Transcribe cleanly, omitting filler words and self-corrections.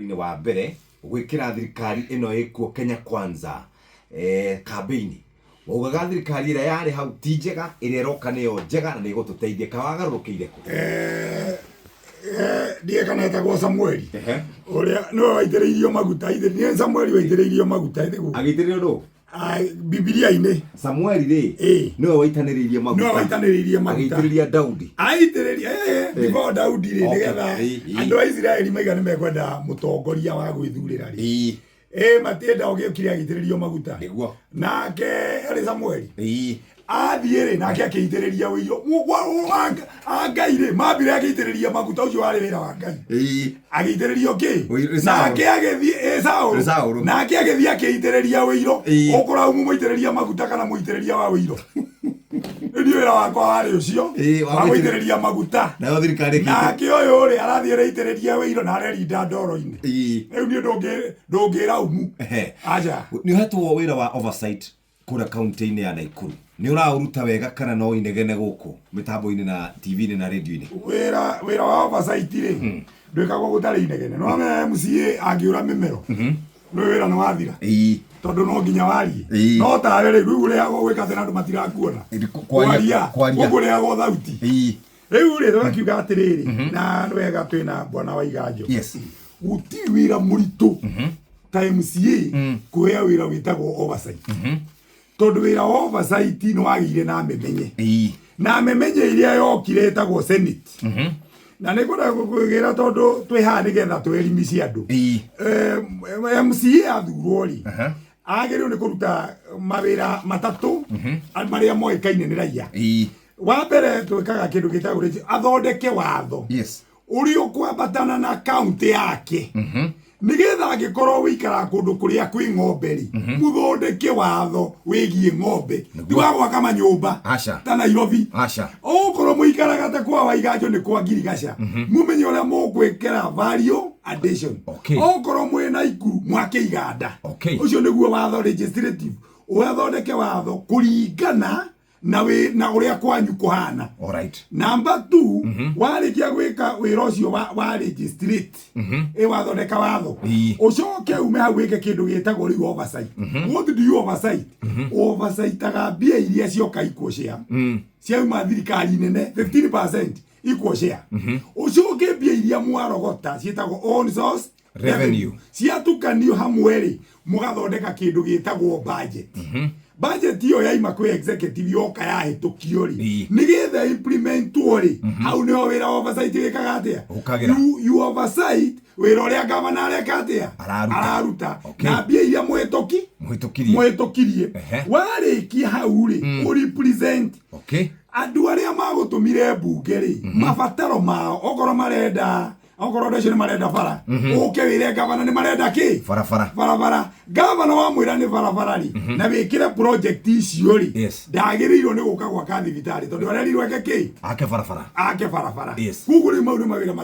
Inĩ wa mbere gwĩkĩra thirikari ĩno ĩkuo Kenya Kwanza kambĩini, waugaga thirikari ĩrĩa yarĩ hau ti njega, ĩrĩa ĩroka nĩyo njega na nĩ ĩgũtũteithia. Kawagarũrũkĩire kũ? Ndiĩ kana etagwo Samueli ũrĩa nĩwe waitĩrĩirio maguta, nĩ Samueli waitĩrĩirio maguta ĩthĩguo. Agĩitĩrĩrio ndũ? Bibilia-inĩ. Samueli rĩ, nĩwe waitanĩrĩirie maguta. Nĩwe waitanĩrĩirie maguta. Agĩitĩrĩria Daudi. Aitĩrĩria before Daudi rĩ, nĩgetha Okay. andũ a Isiraeli maiga nĩ mekwenda mũtongoria wa gwĩthurĩra rĩ, matienda ũgĩũkire agĩitĩrĩrio maguta. Nake arĩ Samueli athiĩ rĩ, nake akĩitĩrĩria ũiro a Ngai rĩ, mambire agĩitĩrĩria maguta, ũcio warĩ wĩra wa Ngai. Agĩitĩrĩrio kĩ? Ũiro- Saũlũ. Nake agĩthiĩ Saũlũ. Saũlũ. Nake agĩthiĩ akĩitĩrĩria ũiro. Ũkũraumu mũitĩrĩria maguta kana mũitĩrĩria wa ũiro? Rĩu niĩ wĩra wakwa warĩ ũcio wa wa gũitĩrĩria maguta. Nayo thirikari ĩkĩitĩ- Nake ũyũ rĩ, arathiĩ areitĩrĩria ũiro na arerinda ndoro-inĩ. Rĩu niĩ ndũngĩraumu. Aca. Nĩ ũhetwo wĩra wa oversight kũrĩa kaunti-inĩ ya Naikuru, nĩ ũraũruta wega kana no inegene gũkũ mĩtambo-inĩ na TV-inĩ na radio-inĩ? Wĩra wa oversight rĩ, ndwĩkagwo gũtarĩ inegene. No wamenya MCA angĩũra mĩmero, nĩ wĩra nĩ wathira, tondũ no nginya warie. No tawe rĩ, rĩu ũrĩhagwo gwĩka atĩ na andũ matirakuona? Kwaria. Kwaria. Koguo ũrĩhagwo thauti. Rĩu rĩ, tũgakiuga atĩrĩrĩ, na nĩ wega twĩna bwana wa Iganjo, gũtirĩ wĩra mũritũ ta MCA kũheo wĩra wĩtagwo oversight, tondũ wĩra wa oversight nĩ wagĩire na memenye, na memenye iria yokire ĩtagwo Senate, na nĩ kwenda gũkwĩra tondũ twĩ haha nĩgetha twelimicie andũ. MCA athurwo rĩ, agĩrĩirwo nĩ kũruta mawĩra matatũ marĩa moĩkaine nĩ raia. Wa mbere, twĩkaga kĩndũ gĩtagwo athondeke watho ũrĩa ũkwambatana na kaunti yake, nĩgetha angĩkorwo wĩikaraga kũndũ kũrĩa kwĩ ng'ombe rĩ, mũthondeke watho wĩgiĩ ng'ombe, ti wa gwaka manyũmba Aca. ta Nairobi. Aca. Okorwo mũikaraga ta kwa Waiganjo nĩ kwa Ngirigaca, mũmenye ũrĩa mũgwĩkĩra value addition. Okorwo mwĩ Naikuru, mwake iganda. Ũcio nĩguo watho legislative, ũthondeke watho kũringana na wĩ na ũrĩa kwanyu kũhana. Number 2, warĩkia gwĩka wĩra ũcio wa legislate, wathondeka watho, ũcoke ume hau wĩke kĩndũ gĩtagwo rĩu oversight. What do you oversight? Oversightaga mbia iria cioka equal share, ciauma thirikari nene 15% equal share. Ũcoke mbia iria mwarogota ciĩtagwo own source revenue. Ciatukanio hamwe rĩ, mũgathondeka kĩndũ gĩtagwo budget. Budget ĩyo yaima kwĩ executive, yoka yahĩtũkio rĩ, nĩgetha implementwo rĩ, hau nĩho wĩra wa oversight wĩkaga atĩa? Ũkagĩra. You oversight wĩra ũrĩa gavana areka atĩa? Araruta. Araruta. Na mbia iria mũhĩtũki Mũhĩtũkirie. Mũhĩtũkirie. Warĩkia hau rĩ, ũrepresent andũ arĩa magũtũmire mbunge rĩ, mabataro mao, okorwo marenda, okorwo andũ acio nĩ marenda bara, ũke wĩre gavana nĩ marenda kĩ? Barabara. Barabara. Gavana wamwĩra nĩ barabara rĩ, na wĩkĩre project icio rĩ, ndagĩrĩirwo nĩ gũka gwaka thibitarĩ tondũ arerirwo eke kĩ? Ake barabara. Ake barabara. Koguo rĩu mau nĩ mawĩra.